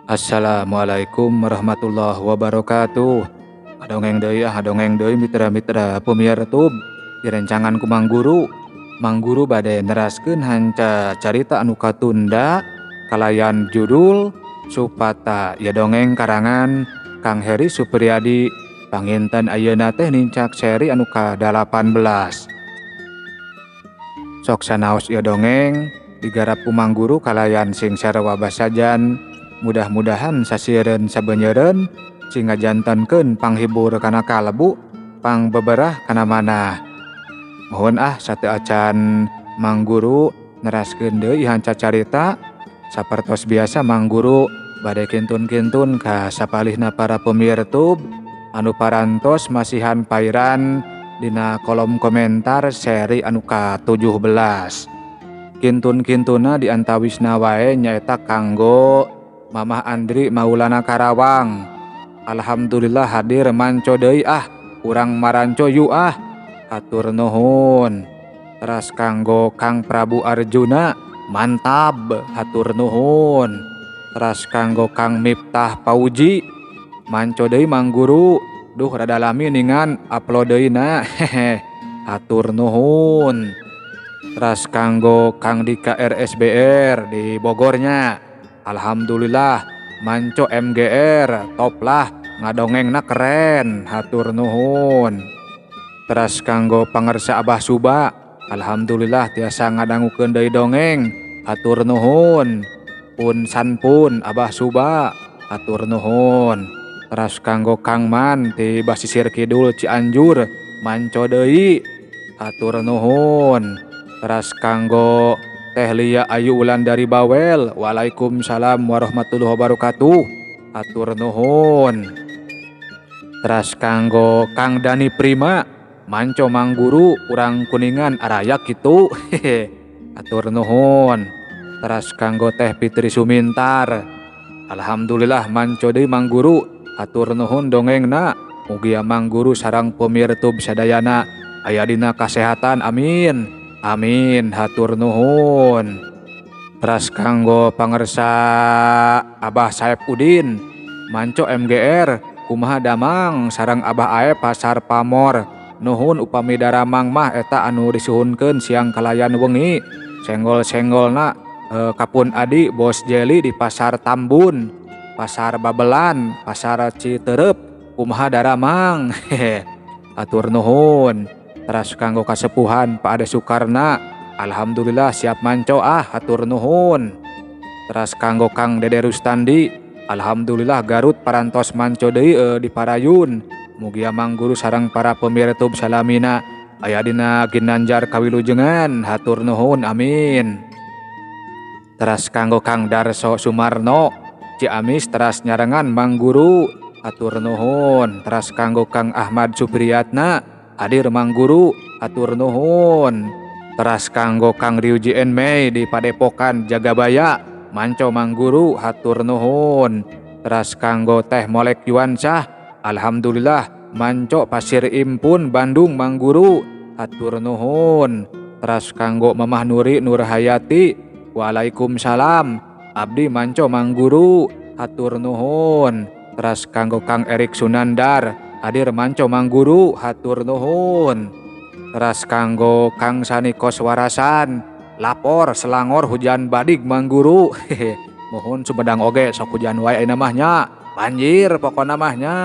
Assalamualaikum warahmatullahi wabarakatuh. Ngadongeng deui ah, ngadongeng deui mitra-mitra pemirsa tub. Direncangan ku Mang Guru. Mang Guru bade neraskeun hanca carita anu katunda kalayan judul Supata ya dongeng karangan Kang Heri Supriyadi. Panginten ayeuna teh nincak seri anu ka-18. Sok sanaos ieu dongeng digarap ku Mang Guru kalayan sing sarua basajan. Mudah-mudahan sasieureun sabeunyereun sing ngajantenkeun panghibur kana kalbu, pangbeberah kana manah. Mohon ah sateuacan Mang Guru neraskeun deui hanca carita. Sapertos biasa Mang Guru bade kintun-kintun ka sapalihna para pemirtub anu parantos masihan pairan dina kolom komentar seri anu ka-17. Kintun-kintuna diantawisna wae nyaeta kanggo Mamah Andri Maulana Karawang. Alhamdulillah hadir manco deui ah, urang maranco yu ah, hatur nuhun. Teras kanggo Kang Prabu Arjuna, mantap, hatur nuhun. Teras kanggo Kang Miftah Pauji, manco deui Mang Guru, duh rada lami ningan upload deui-na, hehe, hatur nuhun. Teras kanggo Kang Dika RSBR di Bogornya. Alhamdulillah manco MGR top lah, ngadongengna keren, hatur nuhun. Teras kanggo pangersa Abah Suba, alhamdulillah tiasa ngadangukeun deui dongeng, hatur nuhun. Pun sanpun Abah Suba, hatur nuhun. Teras kanggo Kang Man ti Basisir Kidul Cianjur, manco deui, hatur nuhun. Teras kanggo Teh Lia Ayu Ulan dari Bawel, waalaikumsalam warahmatullahi wabarakatuh, hatur nuhun. Teras kanggo Kang Dani Prima, manco Mang Guru urang Kuningan arayak kitu, hehe, hatur nuhun. Teras kanggo Teh Fitri Sumintar, alhamdulillah manco deui Mang Guru, hatur nuhun dongengna, mugia Mang Guru sareng pemirtub sadayana aya dina kasehatan, amin. Amin, hatur nuhun. Teras kanggo pangersa Abah Saep Udin, manco MGR, kumaha damang sareng Abah Aep Pasar Pamor. Nuhun upami daramang mah eta anu disuhunkeun siang kalayan wengi. Senggol-senggolna kapun adi Bos Jeli di Pasar Tambun, Pasar Babelan, Pasar Citerep, kumaha daramang. Hehe, hatur nuhun. Teras kanggo kasepuhan Pak Ade Sukarna, alhamdulillah siap manco ah, hatur nuhun. Teras kanggo Kang Dede Rustandi, alhamdulillah Garut parantos manco deui di Parayun. Mugia Mang Guru sareng para pemirtub salamina aya dina ginanjar kawilujengan, hatur nuhun, amin. Teras kanggo Kang Darso Sumarno Ciamis teras nyarengan Mang Guru, hatur nuhun. Teras kanggo Kang Ahmad Supriyatna hadir Mang Guru, hatur nuhun. Teras kanggo Kang Ryuji Enmei di Padepokan Jagabaya, manco Mang Guru, hatur nuhun. Teras kanggo Teh Molek Yuansyah, alhamdulillah manco Pasir Impun Bandung Mang Guru, hatur nuhun. Teras kanggo Mamah Nuri Nurhayati, waalaikumsalam, abdi manco Mang Guru, hatur nuhun. Teras kanggo Kang Erik Sunandar, hadir manco Mang Guru, hatur nuhun. Teras kanggo Kang Sani Koswarasan, lapor Selangor hujan badig Mang Guru, hehe, mohon Sumedang oge sok hujan wae ayeuna mah nya, banjir pokona mah nya.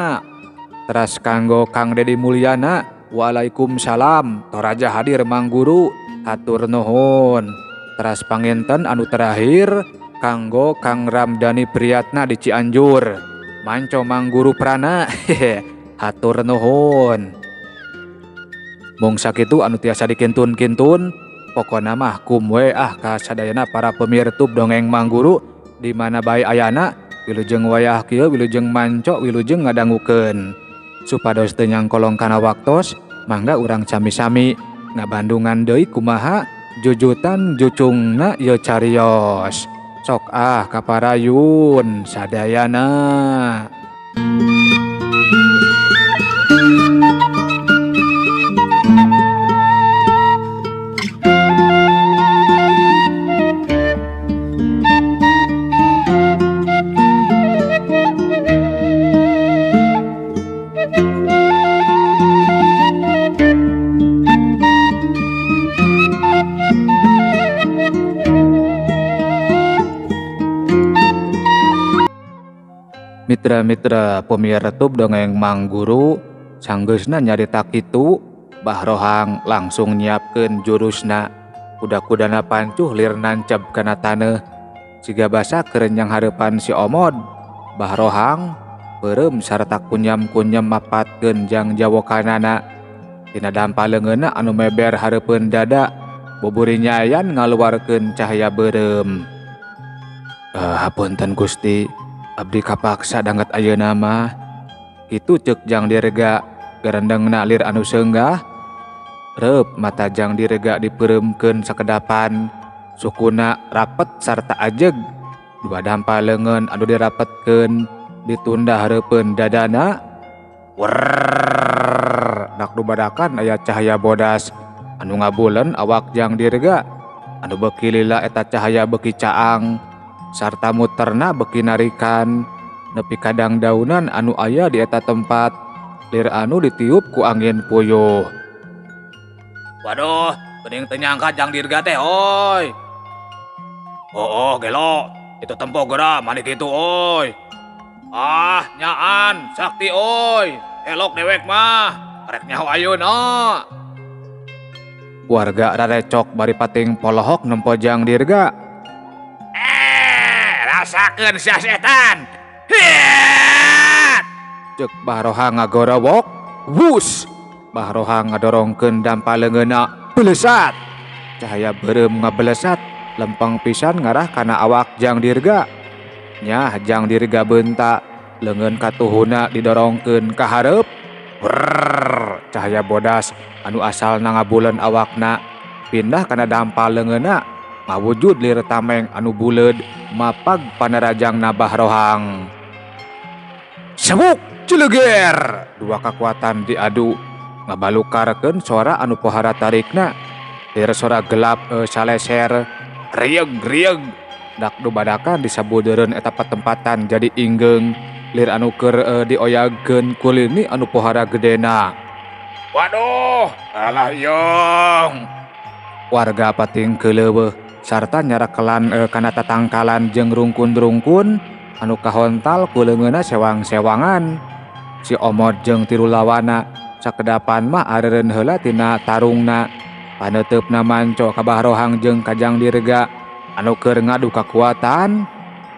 Teras kanggo Kang Dedi Mulyana, waalaikumsalam, Toraja hadir Mang Guru, hatur nuhun. Teras panginten anu terakhir kanggo Kang Ramdhani Priyatna di Cianjur, manco Mang Guru Prana, hehe, hatur nuhun. Mung sakitu anu tiasa dikintun-kintun, pokona mah kum we ah ka sadayana para pemirtub dongeng Mang Guru di mana bae ayana, wilujeng wayah kieu, wilujeng manco, wilujeng ngadangukeun. Supados teu nyangkolong kana waktos, mangga urang sami-sami ngabandungan deui kumaha jujutan jucungna ieu carios. Sok ah kaparayun sadayana. Mitra-mitra pemirsa dongeng Mang Guru sanggeusna nyarita kitu Bah Rohang langsung nyiapkeun jurusna. Kuda-kudana pancuh lir nanceb kana taneuh siga basa keur nyanghareupan si Omod. Bah Rohang beureum sarta kunyam-kunyam mapatkeun jang jawokanana. Dina dampa leungeunna anu meber hareupeun dada buburi nyayan ngaluarkeun cahaya beureum. Hapunten Gusti, abdi kapaksa danget ayeuna mah. Kitu ceuk Jang Dirga garendengna lir anu seunggah. Reup mata Jang Dirga dipeureumkeun sakedapan, sukuna rapet sarta ajeg. Dua dampa leungeun anu dirapetkeun ditunda hareupeun dadana. Werrrr, dak dubadakan aya cahaya bodas anu ngabulen awak Jang Dirga. Anu beuki lila eta cahaya beuki caang sarta muterna beuki narikan nepi kadang daunan anu aya di eta tempat lir anu ditiup ku angin puyuh. Waduh, geuning teu nyangka Jang Dirga teh oi. Oh, gelo, itu tempo geura mani kitu oi. Ah, nyaan, sakti oi. Elok dewek mah, rek nyaho ayeuna. Warga rarecok bari pating polohok nempo Jang Dirga. Rasakeun sia setan. Hiat! Ceuk Bah Rohang ngagorowok, wus. Bah Rohang ngadorongkeun dampa leungeunna, belesat. Cahaya beureum ngabelesat, lempeng pisan ngarah kana awak Jang Dirga. Nyah Jang Dirga beunta, leungeun katuhuna didorongkeun ka hareup. Brrrr, cahaya bodas anu asalna ngabuleun awakna pindah kana dampa leungeunna. Ngawujud lir tameng anu buleud mapag panarajangna Bah Rohang. Sebuk cileger, dua kakuatan diadu ngabalukarkeun sora anu pohara tarikna. Lir sora gelap saleser rieg-rieg dak dubadakan disabudeureun eta patempatan jadi inggeung lir anu keur dioyagkeun kulini anu pohara gedena. Waduh, alah yong. Warga pating keuleuweuh sarta nyarakelan kana tatangkalan jeung rungkun-rungkun anu kahontal ku leungeunna sewang-sewangan. Si Omod jeung tilu lawana sakedapan mah areureun heula tina tarungna. Paneuteup manco ka Bah Rohang jeung ka Jang Dirga anu keur ngadu kakuatan.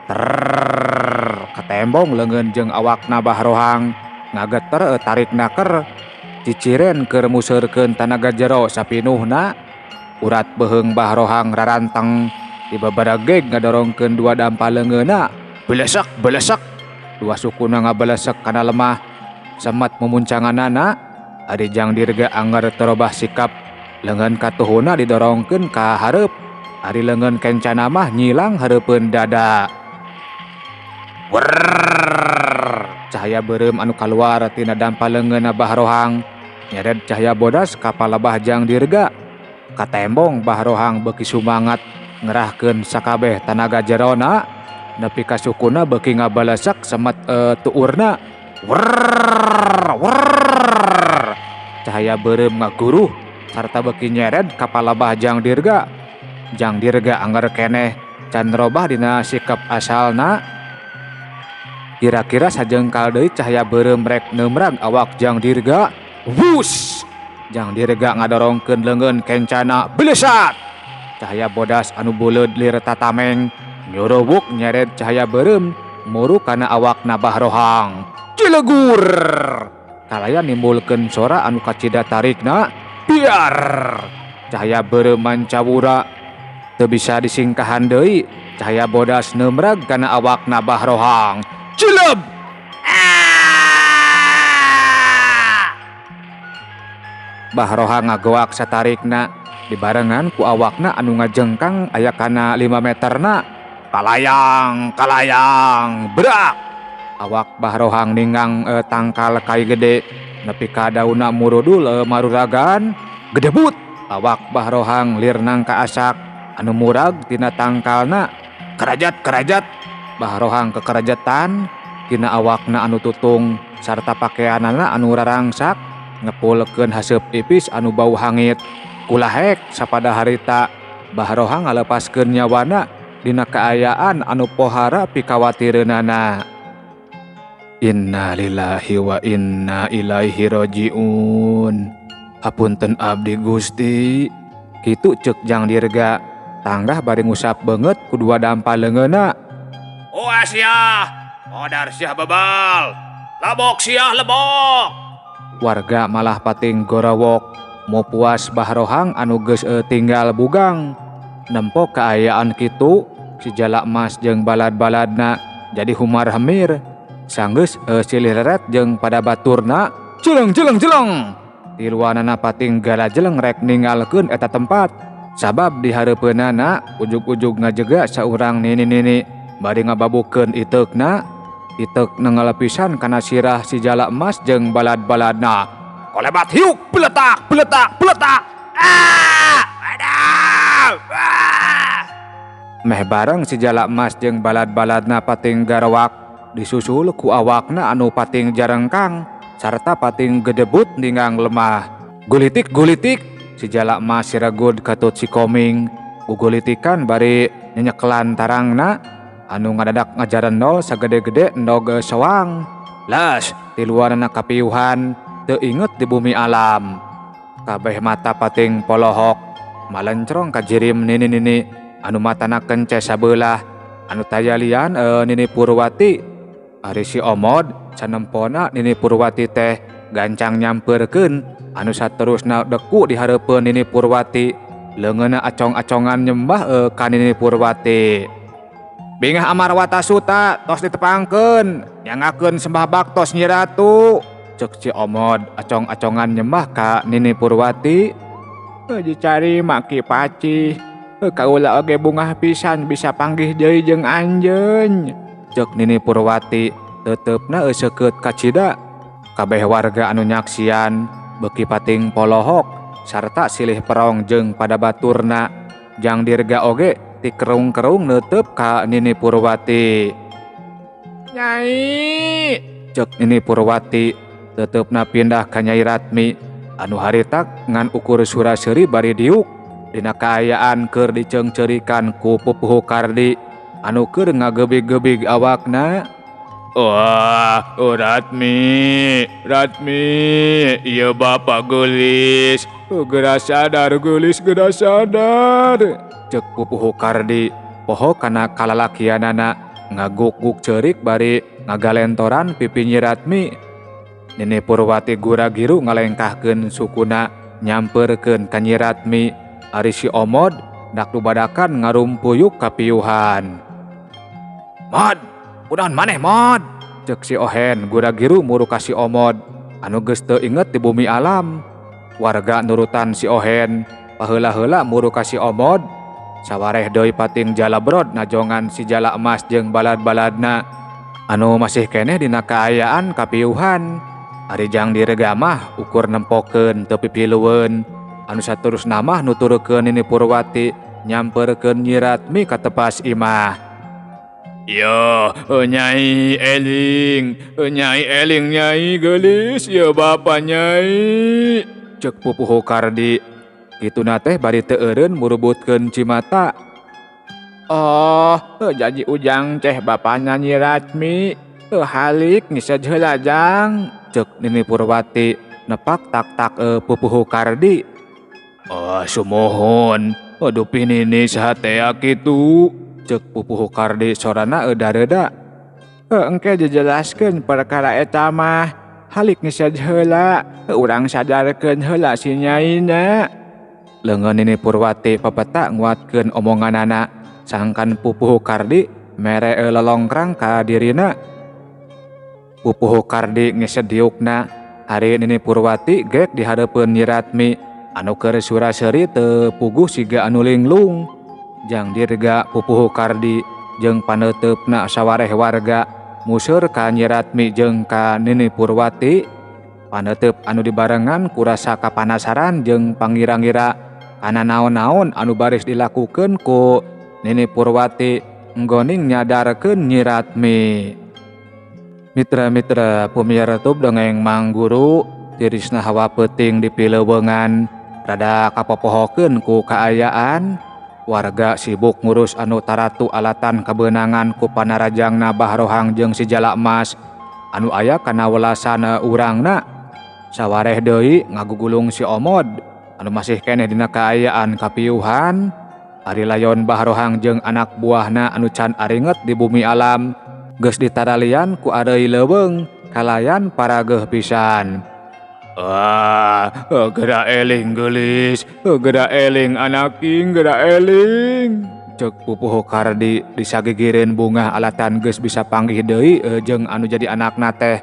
Trrrr, katembong leungeun jeung awakna Bah Rohang ngageter tarik naker ciciren keur museurkeun tanaga jero sapinuhna. Urat beuheung Bah Rohang raranteng dibabarageg ngadorongkeun dua dampa leungeunna. Belesek belesek, dua sukuna ngabalesek kana lemah semet mumuncanganana. Ari Jang Dirga anger terobah sikap, leungeun katuhuna didorongkeun ka hareup. Ari leungeun kencana mah nyilang hareupeun dada. Werrrr, cahaya beureum anu kaluar tina dampa leungeunna Bah Rohang nyered cahaya bodas ka palebah Jang Dirga. Katembong Bah Rohang beuki sumangat ngerahkeun sakabeh tanaga jerona nepi ka sukuna beuki ngabalesek semet tuurna. Werrrr, werrrr, cahaya beureum ngaguruh sarta beuki nyered ka palebah Jang Dirga. Jang Dirga angger keneh can robah dina sikap asalna. Kira-kira sajengkal deui cahaya beureum rek neumrag awak Jang Dirga. Wus! Jang Dirga ngadorongkeun leungeun kencana, belesat. Cahaya bodas anu buleud lir tatameng nyurubuk nyered cahaya beureum muru kana awakna Bah Rohang. Cilegur! Kalaya nimbulkeun sora anu kacida tarikna. Biar! Cahaya beureum mancawura teu bisa disingkahan deui. Cahaya bodas neumrag kana awakna Bah Rohang. Cileb! Bah Rohang ngagoak satarikna dibarengan ku awakna anu ngajengkang aya kana 5 meterna. Kalayang, kalayang, brak! Awak Bah Rohang ninggang tangkal kai gede nepi ka daunna murudul maruragan. Gedebut! Awak Bah Rohang lir nangka asak anu murag tina tangkalna. Kerajat, kerajat! Bah Rohang kekerajetan tina awakna anu tutung sarta pakeanana anu rarangsak ngepulkeun haseup ipis anu bau hangit. Kulahek sapada harita Bah Rohang ngalepaskeun nyawana dina kaayaan anu pohara pikawatireunana. Innalillahi wa inna ilaihi rajiun. Hapunten abdi Gusti. Kitu ceuk Jang Dirga tanggah bari ngusap beungeut ku dua dampa leungeunna. Oh sia, modar sia bebal. Labok sia lebok. Warga malah pating gorowok mo puas Bahrohang anu geus tinggal bugang. Nempo kaayaan kitu si Jalak Mas jeung balad-baladna jadi humar hemir. Sanggeus silih leret jeung pada baturna jeleng jeleng jeleng. Tiluanana pating galajeleng rek ninggalkeun eta tempat. Sabab di hareupeunana ujug-ujug ngajega saurang nini-nini bari ngababukeun iteukna. Iteuk nengal pisan kana sirah si Jalak Mas jeung balad-baladna. Kolebat hiuk peletak peletak peletak. Ah! Aduh! Ah! Meh bareng si Jalak Mas jeung balad-baladna pating garawak disusul ku awakna anu pating jarengkang sarta pating gedebut ninggang lemah. Gulitik gulitik si Jalak Mas siregud katut si Koming. Gugulitikan bari nyenyekelan tarangna anu ngadadak ngajaran nol sagede-gede endog soang. Las tiluanana kapiuhan teu inget di bumi alam. Kabeh mata pating polohok malencrong kajirim nini-nini anu matana kence sabelah anu tayalian Nini Purwati. Ari si Omod sanempona Nini Purwati teh gancang nyamperkeun anu saterusna deku di hareupeun Nini Purwati. Leungeunna acong-acongan nyembah ka Nini Purwati. Bingah Amarwata Suta tos ditepangkeun nyangakeun sembah baktos Nyi Ratu. Ceuk si Omod acong-acongan nyembah ka Nini Purwati. Dicari maki pacih kaula oge bungah pisan bisa panggih deui jeung anjeun. Ceuk Nini Purwati teutepna seukeut kacida. Kabeh warga anu nyaksian beuki pating polohok sarta silih perong jeung pada baturna. Jang Dirga oge tikerung-kerung neuteub ka Nini Purwati. Nyai, ceuk Nini Purwati teutepna pindah ka Nyai Ratmi anu harita ngan ukur sura-seuri bari diuk dina kaayaan keur diceungceurikan ku Pupuhu Kardi anu keur ngagebig-gebig awakna. Wah, oh Ratmi, Ratmi, ieu bapa geulis. Geura sadar geulis, geura sadar. Ceuk Pupuhu Kardi poho kana kalalakianana ngaguk-guk ceurik bari ngagalentoran pipi Nyi Ratmi. Nini Purwati gura-giru ngalengkahkeun sukuna nyamperkeun ka Nyi Ratmi. Ari si Omod dak dubadakan ngarumpuyuk kapiuhan. Mod, kunaon maneh Mod? Ceuk si Ohen gura-giru muru ka si Omod anu geus teu inget di bumi alam. Warga nurutan si Ohen paheula-heula muru ka si Omod. Sawareh deui pating jalabrod najongan si Jalak Mas jeung balad-baladna anu masih keneh dina kaayaan kapiuhan. Ari Jang Dirga mah ukur nempokeun teu pipilueun anu saterusna mah nuturkeun Nini Purwati nyamperkeun Nyi Ratmi ka tepas imah. Yo, Nyai eling, Nyai eling Nyai geulis, ieu bapa Nyai. Ceuk Pupuhu Kardi. Kituna teh bari teu eureun murubutkeun cimata. Oh, janji ujang teh bapana Nyi Ratmi. Halik ngised heula jang. Ceuk Nini Purwati nepak tak-tak Pupuhu Kardi. Oh, sumuhun, dupi nini saha tea kitu. Ceuk Pupuhu Kardi sorana reda-reda. Engke dijelaskeun perkara eta mah. Halik ngised heula, urang sadarkeun heula si nyaina. Leungeun Nini Purwati pepeta nguatkeun omonganana sangkan Pupuhu Kardi mere lelongkrang ka dirina. Pupuhu Kardi ngised diukna. Ari Nini Purwati gek di hareupeun Nyi Ratmi anu keur sura-seuri teu puguh siga anu linglung. Jang Dirga Pupuhu Kardi jeung paneuteup-na sawareh warga museur ka Nyi Ratmi jeung ka Nini Purwati. Paneuteub anu dibarengan kurasa kapanasaran jeung pangira-ngira kana naon-naon anu baris dilakukeun ku Nini Purwati nggoning nyadarkeun Nyi Ratmi. Mitra-mitra pamiarsa dongeng Mang Guru tirisna hawa peuting di pileuweungan rada kapopohokeun ku kaayaan. Warga sibuk ngurus anu taratu alatan kabeunangan ku panarajangna Bahrohang jeung si Jalak Mas anu aya kana welasan urangna. Sawareh deui ngagugulung si Omod anu masih keneh dina kaayaan kapiuhan. Ari layon Bahrohang jeung anak buahna anu can aringet di bumi alam geus ditaralian ku areuy leuweung kalayan parageuh pisan. Ah, geura eling geulis, geura eling anaking, geura eling. Ceuk Pupuhu Kardi disagigireun bungah alatan geus bisa panggih deui jeung anu jadi anakna teh.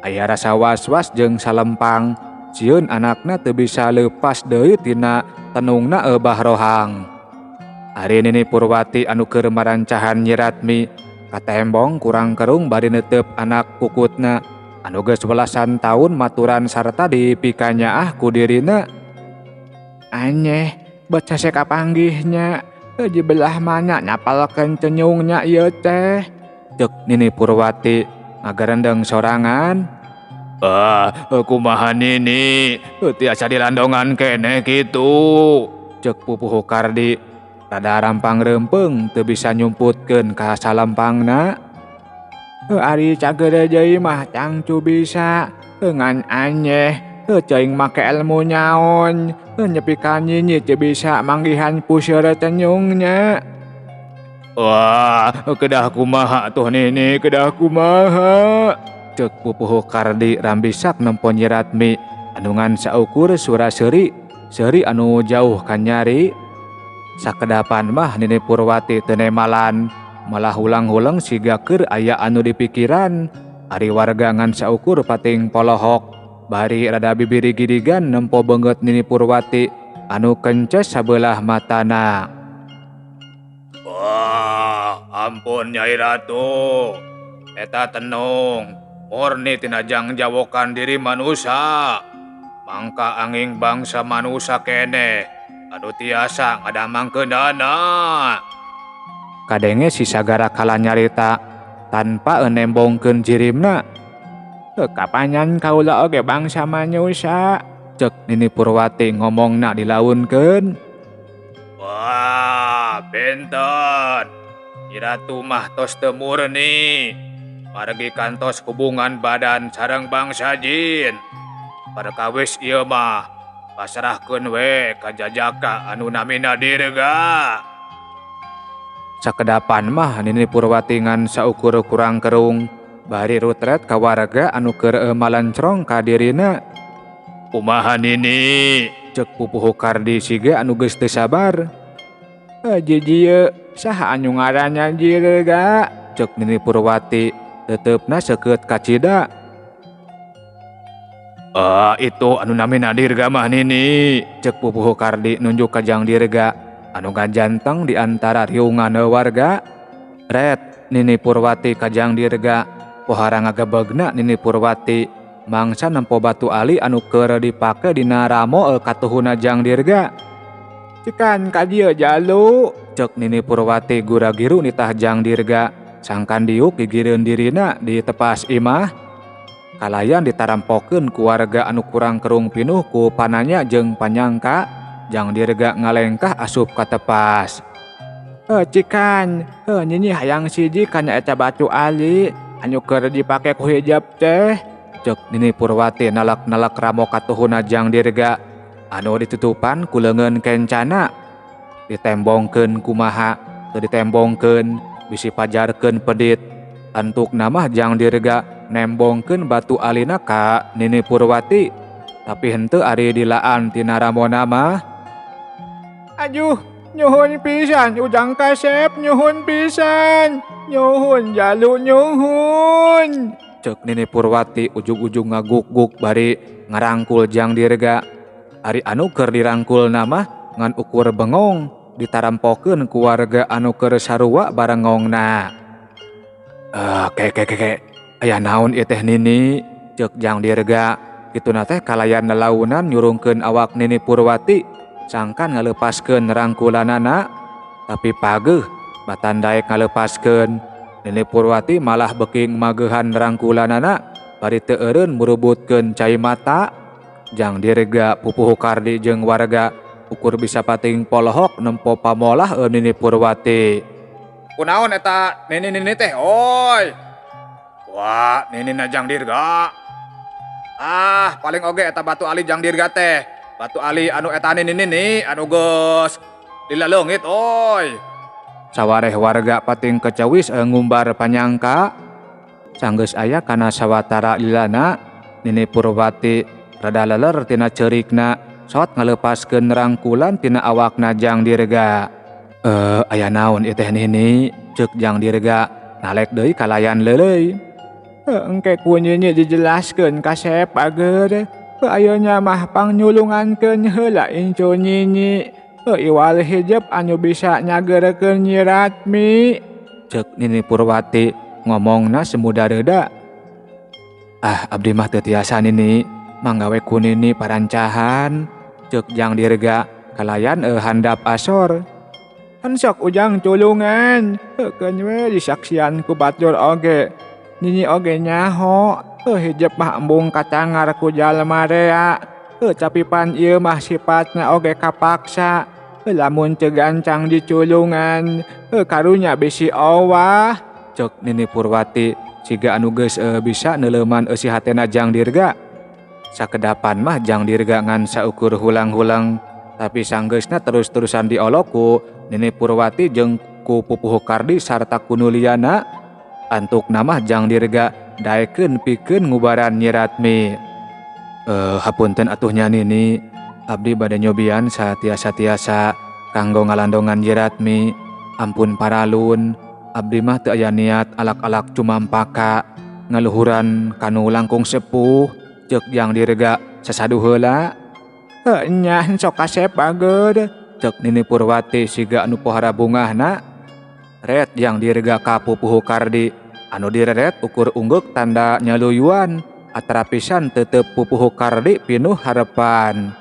Aya rasa was-was jeung salempang, sieun anakna teu bisa leupas deui tina tenungna Bahrohang. Ari Nini Purwati anu keur marancahan nyiratmi katembong kurang kerung bari neuteup anak kukutna anu geus welasan taun maturan sarta dipikanyaah ku dirina. Anyeh, baca seka panggihnya, di belah mana nyapalkeun cenyungnya ieu teh. Ceuk Nini Purwati ngagarendeng sorangan. Ah, kumaha Nini, tiasa dilandongan keneh kitu. Ceuk Pupuhu Kardi rada rampang reumpeung teu bisa nyumputkeun ka salempangna. Ari cageur deui mah cangcu bisa ngan anyeh ceuing make ilmu nyaon nyepi ka nyinyi teu bisa manggihan puseur cenyungnya. Wah, kedah kumaha tuh Nini, kedah kumaha. Ceuk Pupuhu Kardi rambisak nempo nyiratmi anu ngan saukur sura seuri, seuri anu jauh kanyari. Sakedapan mah Nini Purwati teu nemalan, malah hulang-huleng siga keur aya anu dipikiran. Ari warga ngan saukur pating polohok, bari rada bibiri gidigan nempo beungeut Nini Purwati anu kences sabelah matana. Wah, ampun Nyai Ratu, eta tenung murni tina jangjawokan diri manusa. Mangka angin bangsa manusa keneh anu tiasa ngadamangkeunana. Kadenge si Sagara kala nyarita tanpa nembongkeun jirimna. Kapanyan kaula oge bangsa manusa, ceuk Nini Purwati ngomongna dilaunkeun. Wah, benten. Nyi Ratu mah tos teu murni. Margi kantos hubungan badan sareng bangsa jin. Perkawis ieu mah pasrahkeun we ka jajaka anu namina Dirga. Sakedapan mah Nini Purwati ngan saukur kurang kerung bari rutret ka warga anu keur malencrong ka dirina. Kumaha Nini? Ceuk Pupuhu Kardi siga anu geus teu sabar. Jijieu saha anu ngaranna Dirga? Ceuk Nini Purwati teteupna seukeut kacida. Ah, itu anu namina Dirga mah Nini, ceuk Pupuhu Kardi nunjuk ka Jang Dirga anu ngajanteng di antara riungan warga. Ret Nini Purwati ka Jang Dirga, pohara ngagebegna Nini Purwati mangsa nempo batu ali anu keur dipake dina ramo katuhuna Jang Dirga. Cikan ka dieu jalu, ceuk Nini Purwati gura-giru nitah Jang Dirga sangkan diuk gigireun dirina di tepas imah. Kalayan ditarampokeun ku warga anu kurang kerung pinuh ku pananya jeung panyangka Jang Dirga ngalengkah asup ka tepas. Cikan, nyinyi hayang siji kana eta batu ali anu keur dipake ku hijab teh, ceuk Nini Purwati nalak-nalak ramo katuhuna Jang Dirga anu ditutupan ku leungeun kencana. Ditembongkeun kumaha teu ditembongkeun bisi pajarkeun pedit. Antukna mah Jang Dirga nembongkeun batu alina ka Nini Purwati, tapi henteu ari dilaan tina ramona mah. Aduh, nyuhun pisan Ujang Kasep, nyuhun pisan, nyuhun jalu nyuhun, ceuk Nini Purwati ujug-ujug ngaguk-guk bari ngarangkul Jang Dirga. Ari anu keur dirangkul mah ngan ukur bengong ditarampokeun ku warga anu keur sarua barengongna. Ke aya naon ieu teh Nini, ceuk Jang Dirga. Kituna teh kalayan lelaunan nyurungkeun awak Nini Purwati sangkan ngaleupaskeun rangkulanana, tapi pageuh batan daek ngaleupaskeun. Nini Purwati malah beuking mageuhan rangkulanana bari teu eureun murubutkeun cai mata. Jang Dirga Pupuhu Kardi jeung warga ukur bisa pating polohok nempo pamolah Nini Purwati. Kunaon eta Nini-nini teh oi? Wah, nini Jang Dirga. Ah, paling oge eta batu ali Jang Dirga teh. Batu ali anu eta nini anu geus lila leungit oi. Sawareh warga pating kecawis ngumbar panyangka. Sanggeus aya kana sawatara lilana, Nini Purwati rada leler tina ceurikna, sot ngaleupaskeun rangkulan tina awakna Jang Dirga. Aya naon ieu teh Nini? Ceuk Jang Dirga nalek deui kalayan leuleuy. Engke ku Nini dijelaskeun kasep ager. Ayeuna mah pangnyulungankeun heula incu Nini. Iwal hijab anu bisa nyageurkeun Nyi Ratmi. Ceuk Nini Purwati ngomongna semuda reuda. Ah, abdi mah teu tiasa Nini, mangga we ku Nini parancahan. Ceuk Jang Dirga kalayan handap asor. Sok ujang tulungan, keun we disaksian ku batur oge. Nini oge nyaho, hijab mah embung katangar ku jalma rea. Tapi pan ieu mah sifatna oge kapaksa. Lamun teu gancang diculungan, karunya bisi owah. Ceuk Nini Purwati siga anu geus bisa neuleuman eusi hatena Jang Dirga. Sakedapan mah Jang Dirga ngan saukur hulang-hulang, tapi sanggeusna terus-terusan diolok ku Nini Purwati jeung ku Pupuhu Kardi sarta ku Nuliana. Antukna mah Jang Dirga daekeun pikeun ngubaran Nyi Ratmi. Hapunten atuh nya Nini, abdi bade nyobian satiasa-tiasa kanggo ngalandongan Nyi Ratmi. Ampun paralun, abdi mah teu aya niat alak-alak cumampaka ngaluhuran kanu langkung sepuh. Ceuk Jang Dirga sasaduh heula. Nya sok kasep bager. Ceuk Nini Purwati siga anu pohara bungahna. Ret Jang Dirga ka Pupuhu Kardi anu direret ukur unggeuk tanda nyaluyuan. Atara pisan tetep Pupuhu Kardi pinuh harepan.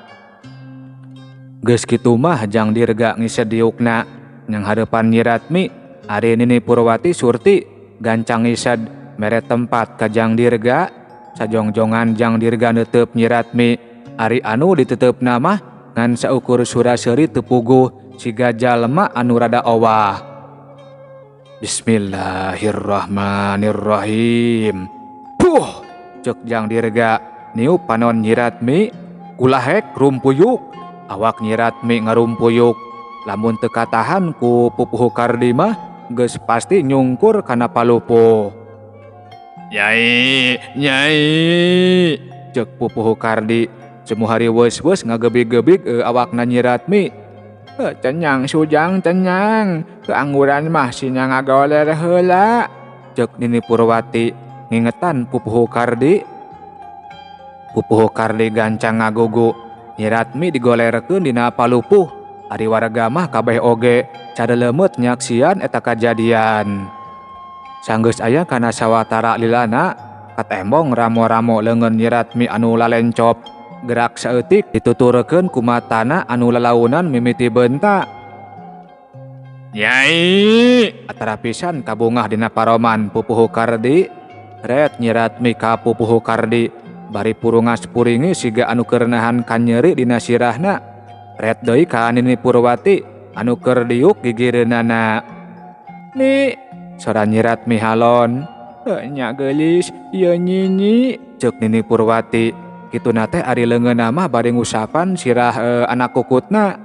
Geus kitu mah Jang Dirga ngised diukna nyang hareupan Nyi Ratmi. Ari Nini Purwati surti gancang ngised mere tempat ka Jang Dirga. Sajongjongan Jang Dirga neuteup Nyi Ratmi. Ari anu diteteupna mah ngan saukur sura-seuri teu puguh siga jalma anu rada owah. Bismillahirrahmanirrahim. Puh, ceuk Jang Dirga niup panon Nyi Ratmi. Kulahek rumpuyuk. Awak Nyi Ratmi ngarumpuyuk. Lamun teu katahan ku Pupuhu Kardi mah geus pasti nyungkur kana palupuh. Nyai, nyai, ceuk Pupuhu Kardi. Semu hari weus-weus ngagebig-gebig awakna Nyi Ratmi. Cenyang sujang cenyang, keangguran mah sinya ngagoler heula. Ceuk Nini Purwati ngingetan Pupuhu Kardi. Pupuhu Kardi gancang ngagugu. Nyi Ratmi digolerkeun dina palupuh. Ari warga mah kabeh oge cadelemeut nyaksian eta kajadian. Sanggeus aya kana sawatara lilana, katembong ramo-ramo leungeun Nyi Ratmi anu lalencop. Gerak saeutik dituturkeun ku matana anu lalaunan mimiti beunta. Nyai, atara pisan kabungah dina paroman Pupuhu Kardi. Ret Nyi Ratmi ka Pupuhu Kardi bari purungas puringi siga anu keur nahan kanyeri dina sirahna. Ret deui ka Nini Purwati anu keur diuk gigireunana. Ni, sora Nyi Ratmi halon. Nya geulis ieu Nini, ceuk Nini Purwati. Kituna teh ari leungeunna mah bari ngusapan sirah anak kukutna.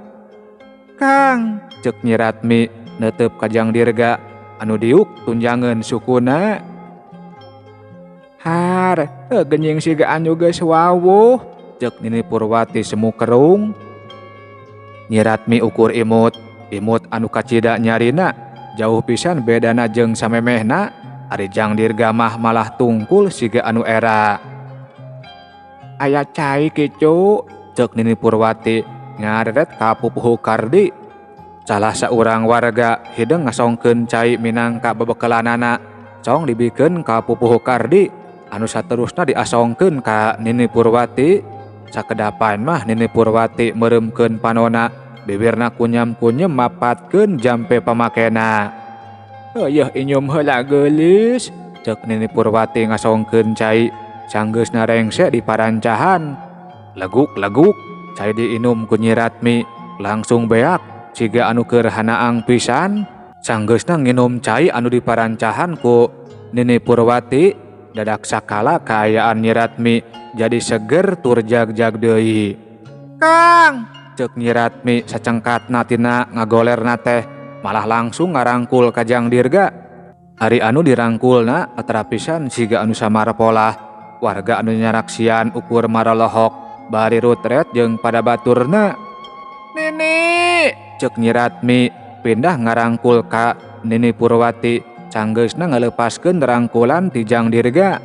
Kang, ceuk Nyi Ratmi neuteup ka Jang Dirga anu diuk tunjangeun sukuna. Har, genying siga anu geus wawuh, ceuk Nini Purwati semu kerung. Nyi Ratmi ukur imut, imut anu kacida nyarina, jauh pisan bedana jeung samemehna. Ari Jang Dirga mah malah tungkul siga anu era. Aya cai kicu, ceuk Nini Purwati ngareret ka Pupuhu Kardi. Salah saurang warga hideung ngasongkeun cai minangka bebekelanana, cong dibikeun ka Pupuhu Kardi anu saterusna diasongkeun ka Nini Purwati. Sakedapan mah Nini Purwati meureumkeun panona, bibirna kunyam-kunyem mapatkeun jampe pamakena. Yeuh inyum heula geulis, ceuk Nini Purwati ngasongkeun cai. Sanggeusna rengse di parancahan. Leguk-leguk cai diinum ku Nyi Ratmi langsung beak siga anu keur hanaang pisan. Sanggeusna nginum cai anu diparancahan ku Nini Purwati, Dadak sakala kaayaan Nyi Ratmi jadi seger tur jag-jag deui. Kang, cek Nyi Ratmi sacengkatna tina ngagolerna teh malah langsung ngarangkul ka Jang Dirga. Ari anu dirangkulna aterapisan siga anu samarpolah. Warga anu nyaraksian ukur maralohok bari rutret jeung pada baturna. Nini, cek Nyi Ratmi pindah ngarangkul ka Nini Purwati. Sanggeusna ngaleupaskeun rangkulan ti Jang Dirga.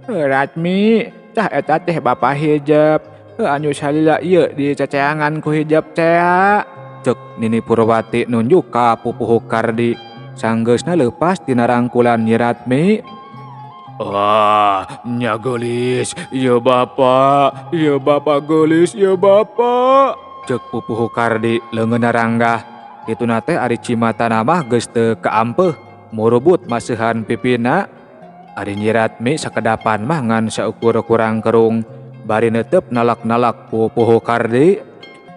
Ratmi, tah eta teh bapa hijab. Anu salila ieu diceceangan ku hijab tea. Cek Nini Purwati nunjuk ka Pupuhu Kardi. Sanggeusna leupas tina rangkulan Nyi Ratmi. Wah, nya geulis, ieu bapa geulis, ieu bapa. Cek Pupuhu Kardi leungeunna ranggah. Kituna teh ari cimatana mah geus teu kaampeuh. Murubut maseuhan pipina. Ari Nyi Ratmi sakedapan mah ngan saukur kurang kerung bari neuteup nalak-nalak Pupuhu Kardi.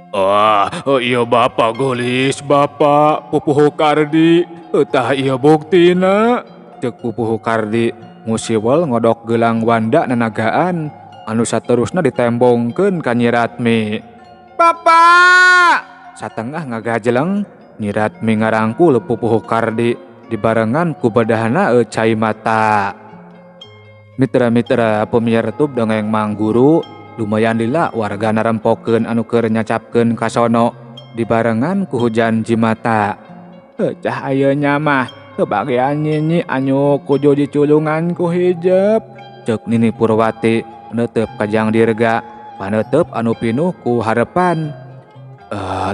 Wah, ieu bapa geulis, bapa Pupuhu Kardi, tah ieu buktina. Cek Pupuhu Kardi ngusiwel ngodok gelang wanda nanagaan anu saterusna ditembongkeun ka Nyi Ratmi. Bapa! Satengah ngagajeleng Nyi Ratmi ngarangkul Pupuhu Kardi dibarengan ku bedahna cai mata. Mitra-mitra pemirsa tub dongeng Mang Guru, lumayan lila warga narempokeun anu keur nyacapkeun kasono dibarengan ku hujan jimata. Cah ayeuna mah kebagian nyinyi anu kudu diculungan ku hijab. Cek Nini Purwati neuteup ka Jang Dirga, paneuteub anu pinuh ku harepan.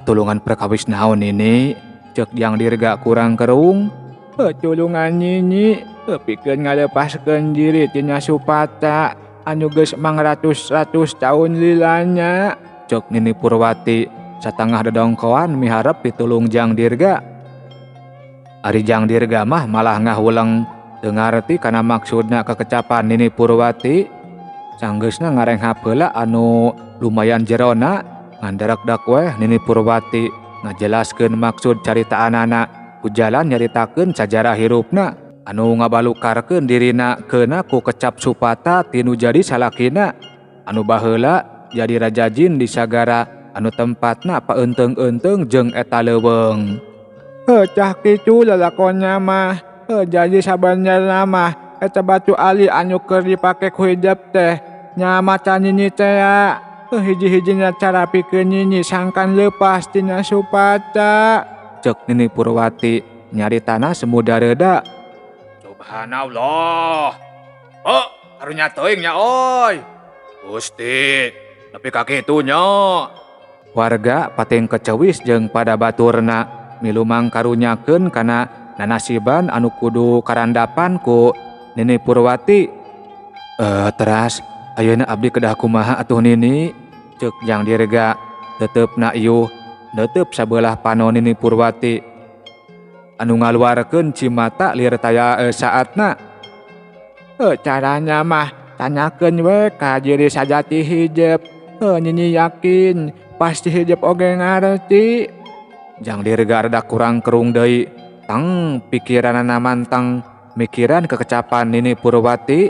Tulungan perkawis naon nini? Cek Jang Dirga kurang kerung. Tulungan nyinyi pikeun ngalepaskeun diri tina supata anu geus mangratus-ratus taun lilanya. Cek Nini Purwati satengah dodongkoan miharep pitulung Jang Dirga. Ari Jang Dirga mah malah ngahuleng teu ngarti kana maksudna kekecapan Nini Purwati. Sanggeusna ngarenghap heula anu lumayan jerona ngandarekdak weh Nini Purwati ngajelaskeun maksud caritaanana. Ku jalan nyaritakeun sajarah hirupna anu ngabalukarkeun dirina keuna ku kecap supata tinu jadi salakina anu baheula jadi raja jin di sagara anu tempatna paeunteung-eunteung jeung eta leuweung. Cah kitu lalakonnya mah. Jadi sabenerna mah eta batu ali anu keur dipake ku hijab teh nya maca nini teh. Hiji-hijina cara pikeun nyinyi sangkan leupas tina supata. Cek Nini Purwati nyaritana semuda reda. Subhanallah. Oh, karunya teuing nya oi. Gusti, nepi ka kitu nya. Warga pating kecewis jeung pada baturna milu mangkarunyakeun kana nanasiban anu kudu karandapan ku Nini Purwati. Teras ayeuna abdi kedah kumaha atuh Nini? Cek Jang Dirga teteupna iuh neuteub sabelah panon Nini Purwati anu ngaluarkeun cimata lir taya saatna. Caranya mah tanyakeun we ka diri sajati hijab. Nyinyi yakin pasti hijab oge ngarti. Jang Dirga rada kurang kerung deui tang pikiranana mantang mikiran kekecapan Nini Purwati.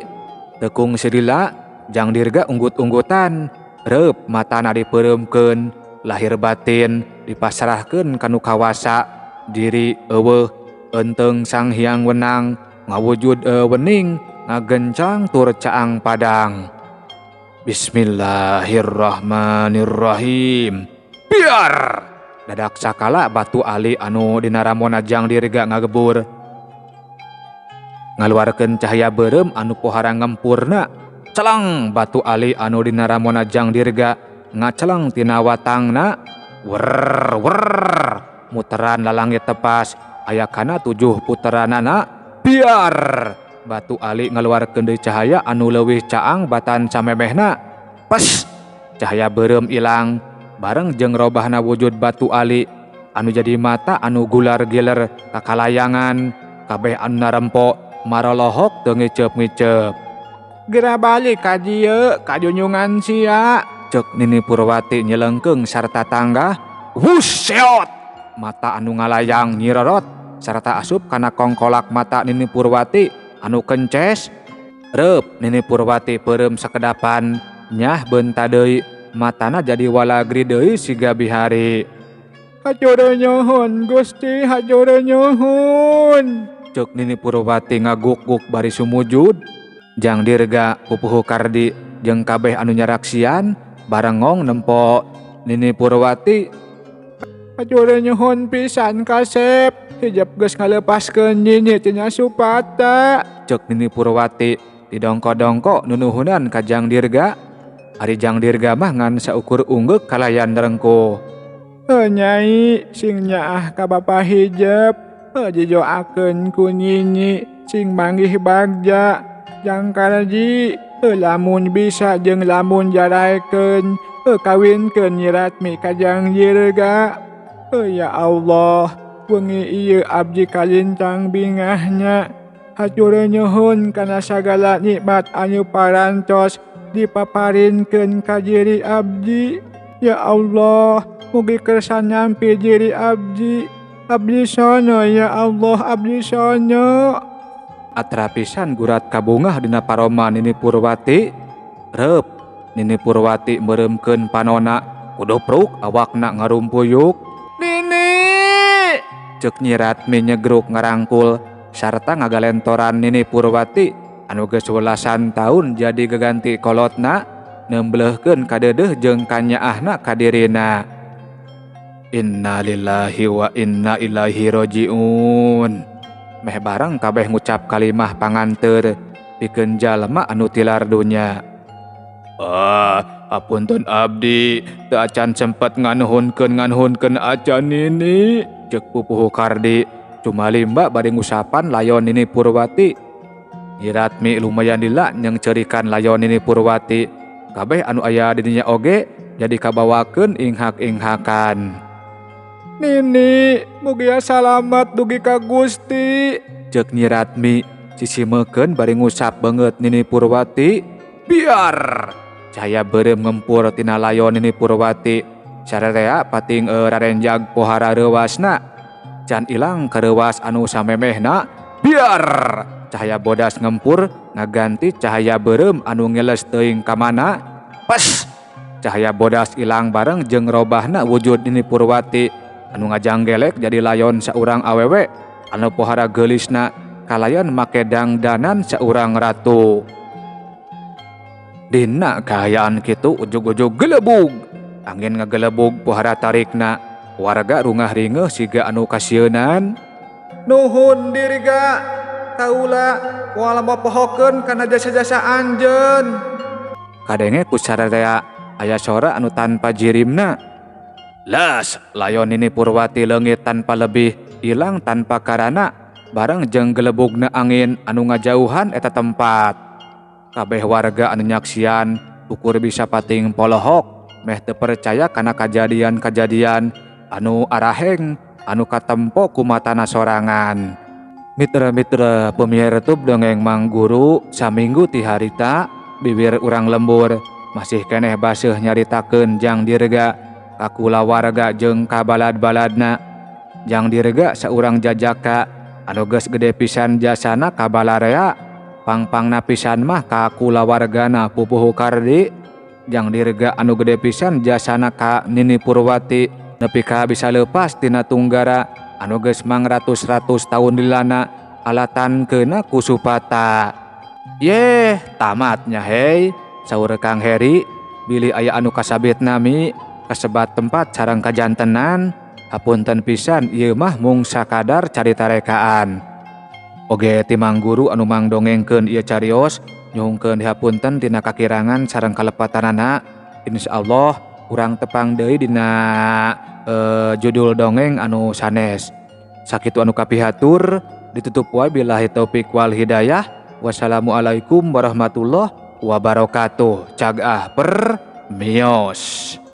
Tekung silila Jang Dirga unggut-unggutan reup matana dipeureumkeun lahir batin dipasrahkeun kanu kawasa diri eueuh eunteng Sang Hyang Wenang ngawujud wening ngagencang tur caang padang. Bismillahirrahmanirrahim. Biar dadak sakala batu ali anu dina ramona Jang Dirga ngagebur ngaluarkeun cahaya beureum anu pohara ngempurna. Celeng batu ali anu dina ramona Jang Dirga ngaceleng tina watangna. Wer wer muteran lalangit tepas aya kana 7 puteranana. Biar batu ali ngaluarkeun deui cahaya anu leuwih caang batan samemehna. Pes cahaya beureum ilang bareng jeung robahna wujud batu ali anu jadi mata anu gular giler kakalayangan. Kabeh anu narempo marolohok teu ngiceup-ngiceup. Geura balik ka dieu ka junjungan sia. Cek Nini Purwati nyelengkeung sarta tanggah. Wush seot mata anu ngalayang nyirorot sarta asup kana kongkolak mata Nini Purwati anu kences. Reup Nini Purwati peureum sakedapan nyah beunta deui matana jadi walagri deui siga bihari. Hatur nuhun Gusti, hatur nuhun. Ceuk Nini Purwati ngaguk-guk bari sumujud. Jang Dirga pupuhu Kardi jeung kabeh anu nyaraksian barengong nempo Nini Purwati. Hatur nuhun pisan kasep, hijab geus ngalepaskeun Nini tina Supata. Ceuk Nini Purwati didongko-dongko nunuhunan ka Jang Dirga. Ari Jang Dirga mah ngan saukur unggeuk kalayan rengkuh. Heuh Nyai, sing nyaah ka Bapa hijab, jijoakeun ku Nini sing manggih bagja. Jang Kardi, lamun bisa jeung lamun jaraekeun, kawinkeun Nyi Ratmi ka Jang Dirga. Ya Allah, wengi ieu abdi kalintang bingahnya. Hatur nuhun kana sagala nikmat anu parantos dipaparinkeun ka diri abdi. Ya Allah, mugi kersa nyampi diri abdi. Abdi sono ya Allah, abdi sono. Atra pisan gurat kabungah dina paroma Nini Purwati. Reup Nini Purwati meureumkeun panona, kudupruk awakna ngarumpuyuk. Nini! Ceuk Nyi Ratmi nyegruk ngarangkul sarta ngagalentoran Nini Purwati anu geus welasan taun jadi geganti kolotna, nemblehkeun kadeudeuh jeung kanyaahna ka dirina. Innalillahi wa inna ilaihi rajiun. Meh bareng kabeh ngucap kalimah panganteur pikeun jalma anu tilar dunya. Ah, apunten abdi, teu acan sempet nganuhunkeun acan Nini, ceuk pupuhu Kardi cumalimba bari ngusapan layon Nini Purwati. Nyi Ratmi lumayan lila nyeungceurikan layon Nini Purwati. Kabeh anu aya di dinya oge jadi kabawakeun inghak-inghakan. Nini, mugia salamat dugi ka Gusti, ceuk Nyi Ratmi sisimekeun bari ngusap beungeut Nini Purwati. Biar cahaya beureum ngempur tina layon Nini Purwati. Sararea pating rarenjag pohara reuwasna. Can ilang kareuwas anu samemehna. Biar cahaya bodas ngempur ngaganti cahaya beureum anu ngeles teuing ka mana. Pas cahaya bodas ilang bareng jeung robahna wujud Nini Purwati anu ngajanggelek jadi layon saurang awewe anu pohara geulisna kalayan make dangdanan saurang ratu. Dina kahayaan kitu ujug-ujug gelebug, angin ngagelebug pohara tarikna, warga rungah ringeuh siga anu kasieunan. Nuhun Dirga, kaula moal mopohokeun kana jasa-jasa anjeun. Kadenge ku sararea aya sora anu tanpa jirimna. Las, layon Nini Purwati leungit tanpa lebih, ilang tanpa karana, bareng jeung gelebugna angin anu ngajauhan eta tempat. Kabeh warga anu nyaksian ukur bisa pating polohok, meh teu percaya kana kajadian-kajadian anu araheng anu katempo ku matana sorangan. Mitra-mitra pemiar tub dongeng Mang Guru saminggu ti harita bibir urang lembur masih keneh baseuh nyaritakeun Jang Dirga kakula warga jeung kabalad-baladna. Jang Dirga saurang jajaka anu geus gede pisan jasana ka balarea, pangpangna pisan mah ka kulawargana pupuhu Kardi. Jang Dirga anu gede pisan jasana ka Nini Purwati nepi ka bisa leupas tina tunggara anu geus mangratus-ratus taun dilana alatan keuna ku Supata. Yeh, tamatnya hei, saur Kang Heri, bilih aya anu kasabit nami kasebat tempat sareng kajantenan. Hapunten pisan ieu mah mung sakadar carita rekaan. Oge ti Mang Guru anu mangdongengkeun ieu carios nyuhunkeun dihapunten tina kakirangan sareng kalepatanana. Insyaallah urang tepang deui dina judul dongeng anu sanes. Sakitu anu kapihatur, ditutup wae billahi taufik wal hidayah. Wassalamualaikum warahmatullahi wabarakatuh. Cagah per mios.